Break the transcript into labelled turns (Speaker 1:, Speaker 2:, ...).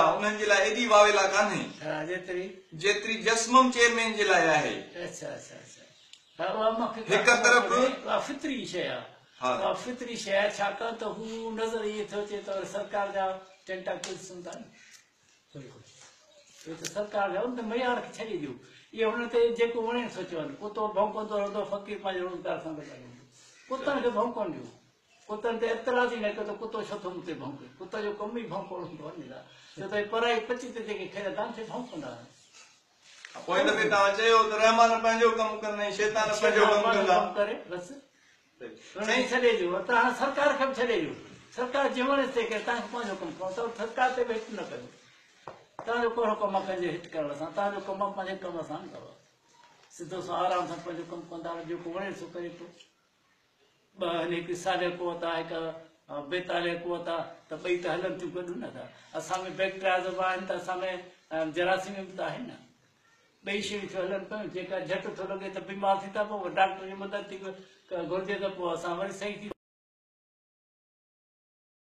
Speaker 1: انهن جي لاء ايڏي واويلا ڪانهي.
Speaker 2: ها جيتري.
Speaker 1: جيتري جسمم چيئرمين جي لاء آهي.
Speaker 2: اڇا اڇا اڇا ها اها مون کي
Speaker 1: هڪ طرف.
Speaker 2: اها فطري شيء آهي.
Speaker 1: ها.
Speaker 2: اها فطري شيء آهي ڇاڪاڻ ته هو نظر ائين ٿو اچي ته سرڪار جا ٽينٽاڪلز هوندا آهن. اهي ته سرڪار جا ان معيار کي ڇڏي ڏيو. اهي هن تي جيڪو وڻين سو چون. ڪتو ڀونڪندو رهندو فقير پنهنجي روزگار سان لڳل هوندو. ڪتن کي ڀونڪڻ ڏيو. ڪتن تي اعتراض ئي نه ڪيو ته ڪتو ڇو ٿو مون تي ڀونڪي. ڪتي جو ڪم ئي ڀونڪڻ هوندو آهي نه ڇو ته اهي پرائي پچي تي جيڪي کيڏندا آهن سي ڀونڪندا آهن.
Speaker 1: پوئين دفعي توهان چيو ته رحمان پنهنجو ڪم ڪن ۽ شيطان پنهنجو ڪم ڪندا.
Speaker 2: ڪم ڪري بس انهن کي ڇڏي ڏيو توهان سرڪار کي به ڇڏي ڏيو سرڪار جنهن وڻيس تنهن ڪري توهان کي پنهنجو ڪم ڪرڻو اٿو سرڪار تي به هٽ نه ڪيو توهان جو ڪهڙو ڪم آهي ڪنهن جي هٽ ڪرڻ سان توهان جو ڪم آهي پنهنجي ڪم سان بابا سڌو سو آرام سان پنهنجو ڪم ڪندا جيڪو وڻي سو ڪري پيو. ٻه آهن هڪ صالح قوت آهي هڪ بي طالع قوت آهي ته ٻئي ته هلن ٿيون گڏ نه ته اسان ۾ بيڪٽرياز به آهن ته اسان ۾ جراثيم به ته آهن نه ٻئي شيون ٿيون هلن پيون جيڪا جهٽ ٿو لڳي ته بيمار ٿي ٿا پئون ڊاڪٽر جي مدد ٿي گهرجي ته پوء اسان وري صحيح ٿي.